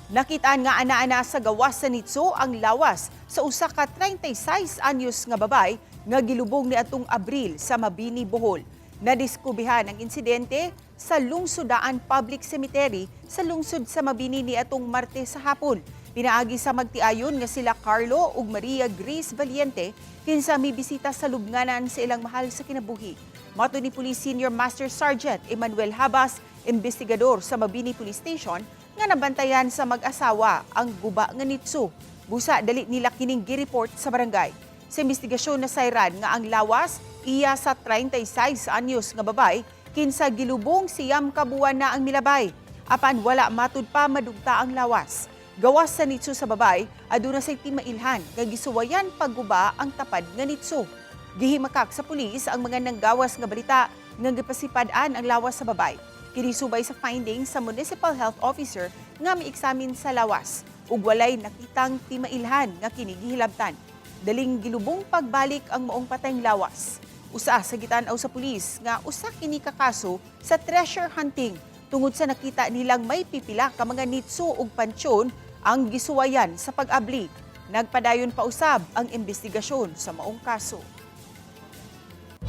Nakitaan nga ana-ana sa gawas sa nitso ang lawas sa usa ka 36 anyos nga babay nga gilubong ni atong Abril sa Mabini, Bohol. Nadiskubrihan ang insidente sa Lungsodaan Public Cemetery sa lungsod sa Mabini ni atong Martes sa hapon. Pinaagi sa magtiayon nga sila Carlo ug Maria Grace Valiente, kinsa mibisita sa lubnganan sa ilang mahal sa kinabuhi. Mato ni Police Senior Master Sergeant Emmanuel Habas, investigador sa Mabini Police Station, nga nabantayan sa mag-asawa ang guba nga nitso. Busa dali nila kining gi-report sa barangay. Sa investigasyon, nasayran nga ang lawas iya sa 36 anyos nga babay, kinsa gilubong 9 ka buwan na ang milabay. Apan wala matud pa madugta ang lawas. Gawas sa nitso sa babay, aduna say timailhan nga gisuwayan pagguba ang tapad nga nitso. Gihimakak sa pulis ang mga nanggawas nga balita nga gipasipad-an ang lawas sa babay. Kini subay sa findings sa Municipal Health Officer nga mi-examine sa lawas ug walay nakitang timailhan nga kini gihilabtan. Daling gilubong pagbalik ang maong patayng lawas. Usa sa gitan-aw sa pulis nga usa kini ka kaso sa treasure hunting tungod sa nakita nilang may pipila ka mga nitso ug pansyon ang gisuwayan sa pag-abli. Nagpadayon pa usab ang investigasyon sa maong kaso.